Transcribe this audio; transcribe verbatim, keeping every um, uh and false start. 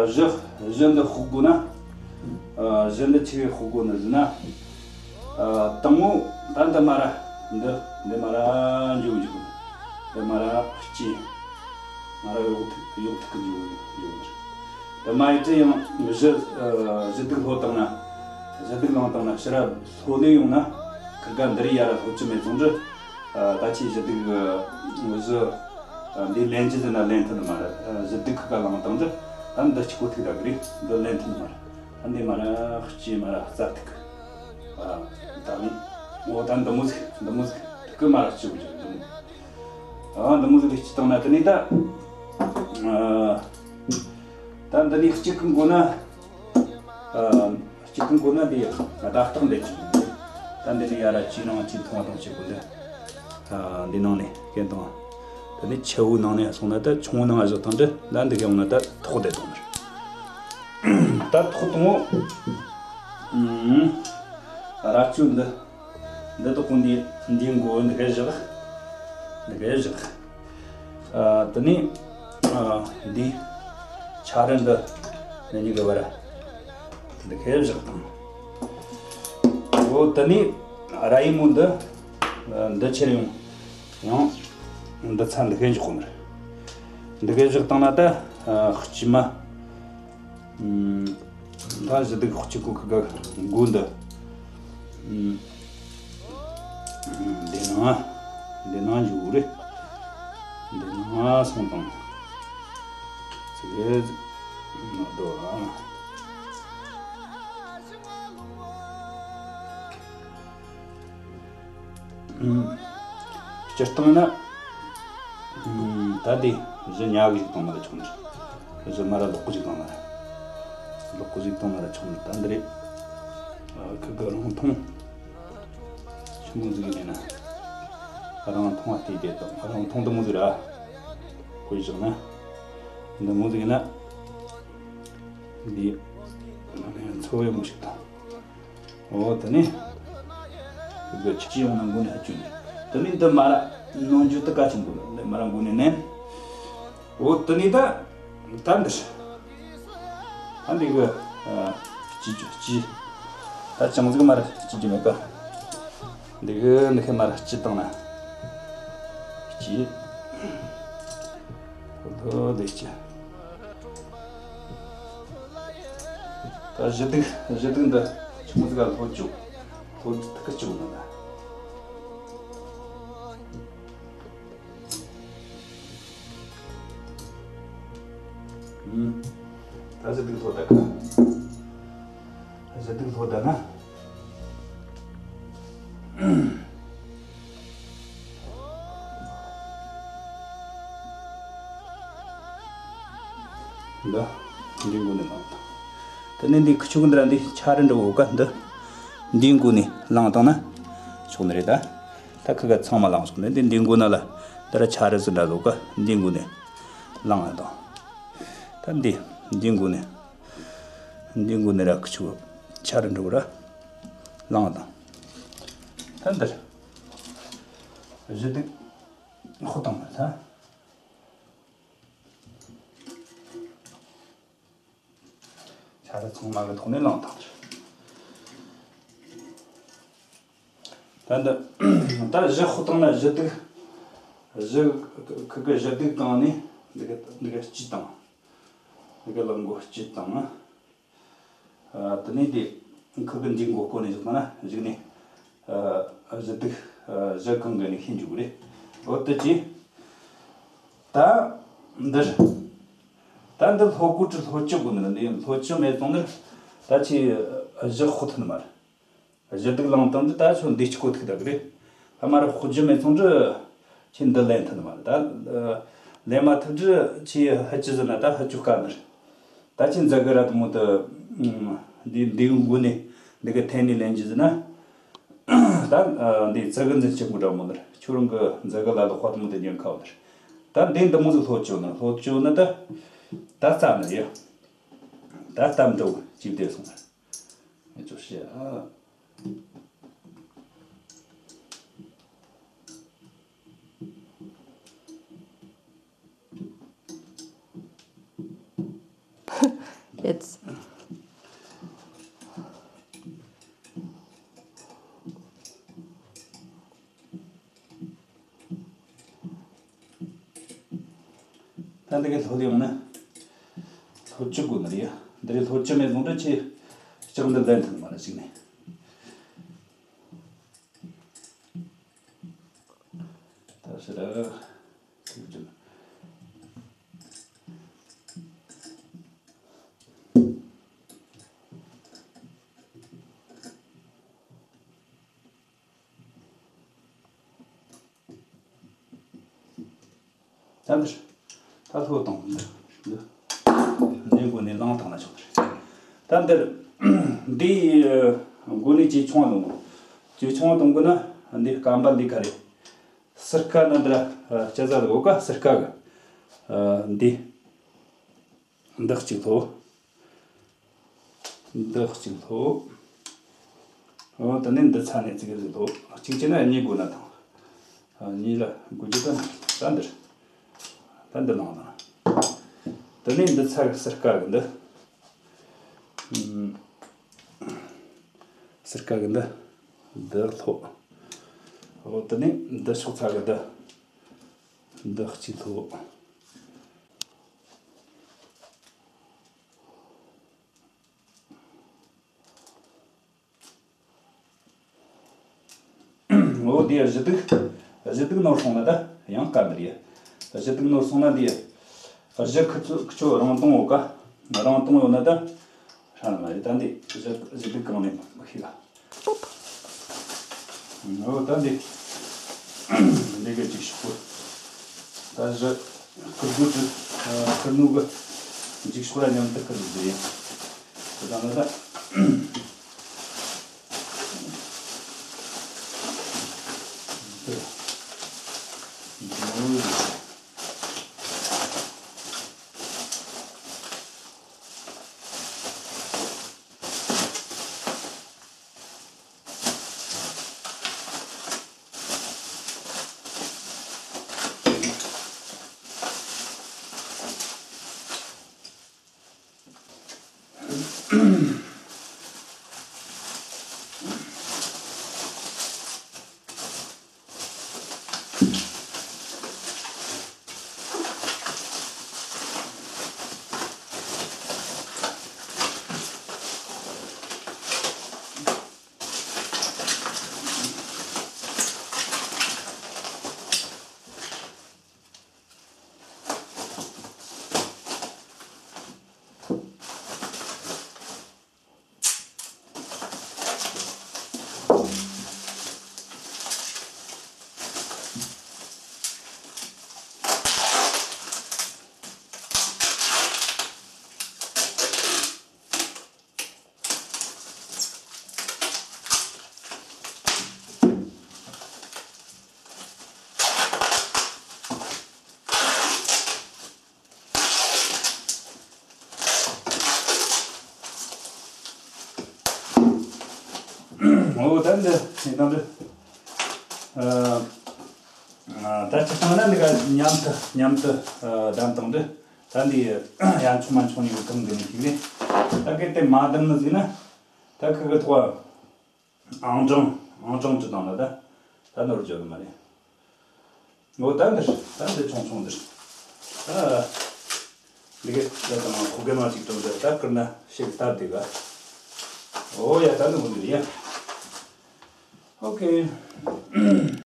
གཞི་གཞི་འདི་ཕོག་དགོས་ན། ཨ། གཞི་འདི་ཆི་གི་ཕོག་དགོས་ནི་ཟེར་ན། ཨ། དང་པོ་ད་འདི་མར་ར། འདི་འདི་མར་ར་འཇུག་འཇུག་འདི་མར་ར་སྐྱེས། མར་ར་གཡོག་ཐིག་གཡོག་ཐིག་གི་འཇུག་འཇུག་འདི་མ་ཡི་ཙི་ཡང་གཞི། ཨ། གཞི་དུག་ལྷོ་བཏང་ན། གཞི་དུག་ལངས་བཏང་ན་ཕྱི་ར་ལྷོ་ལས་ཡོང་ན་ཁི་ག་འདི་རི་ཡ་ར་ལྷོ་ཅི་མེད་ཙང་འདྲི། ཨ། ད་ཆི་གཞི་དུག་གཞི། ཨ། འདི་ལེན་གྱི་ཟེར་ན་ལེན་ཐུབ་ནི་མ་རེད། ཨ། གཞི་དུག་ཁི་ག་ལངས་བཏང་འདྲི། ད་འདི་གཅིག་པོ་ཐུག་ད་གི་རེད། འདི་ལེན་ཐུབ་ནི་མ་རེད། ད་འདི་མར་ར་སྐྱེས་མར་ར་རྩ་ཐུག་ཨ། ད་ནི་འོ་ད་འདི་མོ་ཟིག་འདི་མོ་ཟིག་ཐུག་གི་མར་ར་སྐྱེས་བུ་ཅིག་འདི་མོ། ཨ། འདི་མོ་ཟིག་ལས་སྐྱེས་བཏང་ན་དེ་ནས་ད། ཨ། ད་འདི་ནས་གཅིག་གི་མགོ་ན། ཨ། གཅིག་གི་མགོ་ན་འདི་བརྡ་རྟགས་འདི་ཅིག་ད་འདི་ནས་ཡར་ར་ཅི་ནང་ཅི་མཐོང་བ་དང་བྱེད་དགོས་འདི། ཨ། འདི་ནང་ནས་སྐད་བཏང་། ད་ནི་ཆེ་བོའི་ནང་ནས་སོང་ན་ད་ཆུང་བོའི་ནང་བཞག་བཏང་དུས་ད་འདི་ག་ཡོང་ན་ད་ཐོག་བསྡད་བཏང་ནི་རེད། ད་ཐོག་དང་པོ། ཨུམ། ར་ཅུ་འདི། འདི་དག་གོ་འདི་འདིའི་མགོ་འདི་ག་བཞག་འདི་ག་བཞག་ཨ། དེ་ནས། ཨ། འདི་ཆ་ར་འདི་འདི་གཉིས་ཀ་བར་འདི་ག་བཞག་དང་། འོ་དེ་ནས་ར་ཡི་མོ་འདི། ཨ། འདི་ཆེར་ཡོང་ཡང་འདི་ཚ་འདི་ག་འཇོག་གོ་ནི་རེད། འདི་ག་བཞག་དང་ན་ད། ཨ། དཀྱིལ་མ། ཨུམ། ད་གཞི་དུག་གཅིག་གོ་ཁི་ག་མགོ་འདི། ཨུམ། འདི་ནང་འདི་ནང་འཇུག་རེད། འདི་ནང་སོང་དང་། ཚིག་མ་དོ་ཨ། སྤྱིར་བཏང་ན། ད་དེ་གཞི་ཉག་གི་ཞིག་བཏང་ན་ཆོག་ནི། གཞི་མར་ར་ལོག་གི་ཞིག་བཏང་ན། ལོག་གི་ཞིག་བཏང་ན་ཆོག་ནི་ད་འདི་རེད། ཁི་གི་རང་མཐོང་། ཆི་མོ་ཟིག་ཡིན་ན། རང་མཐོང་བ་དེ་དེ་དང་རང་མཐོང་འདི་མོ་ཟིག་ར། དཔེ་བཞག་ན། འདི་མོ་ཟིག་ཡིན་ན། འདི། འཚོ་བའི་མོ་ཞིག་དང་། འོ་དེ་ནས། གི་ཆི་ཡོང་ན་མགོ་ནས་ཧ་ཅུ་ནས། དེ་ནས་འདི་མར་ར་ནོན་རྒྱུ་དེ་ག་ཆེན་པོ་ལ་འདི་མར་ར་མགོ་ནས་ནན། འོ་དེ་ནས་ད། ད་འདིར། ད་འདི་གི་ཨ། སྐྱི་རྒྱུ་སྐྱི། ད་ཅང་ཟིག་མར་ར་སྐྱི་རྒྱུ་མེད་ཀ་འདི་གི་འདི་ཁའི་མར་ར་སྐྱི་བཏང་ན། སྐྱི། འོ་དེ་སྐྱི། ད་གཞི་དུག་གཞི་དུག་འདི་ཆུང་ཟིག་ག་ལྷོ་བཅུག་ལྷོ་ཐུག་གི་བཅུག་ནི་ད། ཨུམ། ད་གཞི་དུག་ལྷོ་ད་ག་གཞི་དུག་ལྷོ་ད་ན། འདི། འདི་མགོ་ནས་བླངས་དང་། དེ་ནས་འདི་ཁུ་ཆུ་གི་འདི་ར་འདི་ཆ་རེ་འགྲོ་འོ་ཀ་འདི། འདི་མགོ་ནས་བླངས་བཏང་ན། ཆོག་ནི་རེད་ད། ད་ཁི་ག་ཚང་མ་བླངས་སོང་ནས་འདི་འདི་མགོ་ན་ལ། འདི་ར་ཆ་རེ་ཟིན་འདྲ་འོ་ཀ་འདི་མགོ་ནས་བླངས་ཡ་དང་། ད་འདི། འདི་མགོ་ནས། འདི་མགོ་ནས་ར་ཁུ་ཆུ་ཆ་རེ་འགྲོ་ར། བླངས་དང་། ད་འདིར། གཞི་དུག་ཧོ་བཏང་ན་ད། ཆ་ར་ཚང་མ་གི་ཐོག་ནས་བླངས་དང་། ད་འདི། ད་གཞི་ཧོ་བཏང་ན་གཞི་དུག་གཞི། ཁི་གི་གཞི་དུག་བཏང་ནས་འདི་གི་འདི་གི་སྐྱི་བཏང་། འདི་གི་ལག་མགོ་སྐྱི་བཏང་། ཨ། དེ་ནས་དེ་ཁི་གི་འདི་མགོ་བསྐོར་ནས་བཞག་ན་གཞུག་ནས། ཨ། གཞི་དུག་ཨ། གཞི་གང་གི་ནས་ཤེས་འཇུག་རེད། འོ་དེ་ཅི། ད་འདིར། ད་འདི་ལྷོ་གོ་ཁྲི་ལྷོ་ལྕི་དགོས་ནི་འདི་ལྷོ་ལྕི་མེད་སོང་ནི། ད་ཆི་གཞི་ཧོ་ཐུ་ནི་མ་རེད། གཞི་དུག་བླངས་བཏང་དུས་ད་ཆོ་འདི་གཅིག་གོ་ཐུག་ད་གི་རེད། ད་མར་ཧོ་རྒྱུ་མེད་སོང་དུས་ཆི་འདི་ལེན་ཐུབ་ནི་མ་རེད་ད། ལེན་མ་ཐུབ་དུས་ཆི་ཧ་ཅི་ཟེར་ན་ད་ཧ་ཅུ་དཀའ་ནི་རེད། ད་ཆི་འཛད་གི་ར་དུ་མོ་དུ། འདི་འདི་མགོ་ནས་འདི་གི་འཐེན་ནས་ལེན་རྒྱུ་ཟེར་ན། ད་འདི་ཙི་གི་འཛིན་ཆེན་པོ་འདྲ་མོ་ནི་རེད། ཁྱོད་རང་གི་འཛད་གི་ལ་ལོག་པ་དུ་མོ་དུ་ཉན་ཁ་བ་ནི་རེད། ད་འདི་འདི་མོ་ཟིག་ལྷོ་ཅོ་ནི་ལྷོ་ཅོ་ནི་ད། ད་རྩ་ནི་རེད། ད་གཏམ་འདྲ་བོ་ཅིག་བསྡད་སོང་ནི་རེད། ངས་ཅོ་ཤེས་ཨ། དེ་གི་ལྷོད་ཡོང་ན་ལྷོད་ཅི་དགོས་ནི་རེད་ཡ། འདི་རེད། ལྷོད་ཅི་མེད་བཟུང་དུ་ཆེ་ལྕགས་འདི་ལེན་ཐུབ་མ་རེད་ཅིག་ནས། ད་ཕྱིར་ར་ཐུག་ཅིག་ད་འདིར། ད་ལྷོད་བཏང་འདི། འདི་འདི་མགོ་ནས་ལངས་བཏང་ན་ཆོག་གི་རེད། ད་འདིར། འདི་མགོ་ནས་ཇེ་ཆུང་བ་གཏོང་དགོས། ཇེ་ཆུང་བ་གཏོང་དགོས་ན་འདི་སྐམ་པ་འདི་ག་རེད། སིར་ཀ་ན་འདི་ར་སྐྱ་ཟ་ལ་འོ་ཀ་སིར་ཀ་གི། འདི། འདི་གཅིག་ལྷོད། འདི་གཅིག་ལྷོད། འོ་དེ་ནས་འདི་ཚ་ནས་ཙི་གེ་ཟིག་ལྷོད། གཅིག་བྱས་ན་གཉིས་དགོས་ན་ཐང་། གཉིས་ལ་དགོས་རྒྱུ་ད་ད་འདིར། ད་འདི་ནང་དང་། དེ་ནས་འདི་ཚ་གི་སིར་ཀ་གི་འདི། སིར་ཀ་གི་འདི། འདི་ལྷོད། འོ་དེ་ནས་འདི་ཕྱོགས་ཚ་གི་འདི། འདི་གཅིག་ལྷོད། འོ་དེ་གཞི་དུག་གཞི་དུག་ནོར་སོང་ན་ད་ཡང་དཀའ་འདིར་ཡ། གཞི་དུག་ནོར་སོང་ན་དེ་གཞི་ཁུ་ཚོ་ཁུ་ཚོ་རང་སྟོང་ཡོད་ཀ། རང་སྟོང་ཡོད་ན་ད་ཧྲ་ནི་མ་རེད། ད་འདི་གཞི་གཞི་དུག་གང་ནས་མི་ཤེས་ལ། འོ་ད་འདི་འདི་གི་ཅིག་ཤོག་གུ། ད་གཞི་ཁུར་དགོས་ཀྱི་ཁུར་ནུ་གི་འཇིགས་ཤོག་ལ་མཉམ་དུ་ཁུར་དགོས་ཡིན། དེ་དང་ལ་ད། འོ་ད་འདི་ཡིན་ན་འདི། ཨ་ད་ཅི་བཏང་ན་འདི་ག་མཉམ་དུ་མཉམ་དུ་ཨ་བསྡམས་བཏང་འདི། ད་འདི་ཡང་ཆུང་མ་ཆུང་ཡོད་གང་འདི་ནི་ཐིག་ནི། ད་གལ་ཏེ་མ་བསྡམས་ནི་ཟིག་ན་ད་ཁི་གི་ཐོག་ཨང་གྲངས་ཨང་གྲངས་ཅི་བཏང་ན་ད་ད་ནོར་འཇོག་གི་མ་རེད། འོ་ད་འདིར་ད་འདི་ཆུང་ཆུང་འདིར་ད་འདི་གི་ད་དང་ཁོ་གེ་མ་ཅིག་ཏུ་འདིར་ད་ཀིར་ན་ཤེག་སྟབས་བདེ་ག། འོ་ཡ་ད་འདི་མོ་འདིར་ཡ། ཨོ་ཁེ།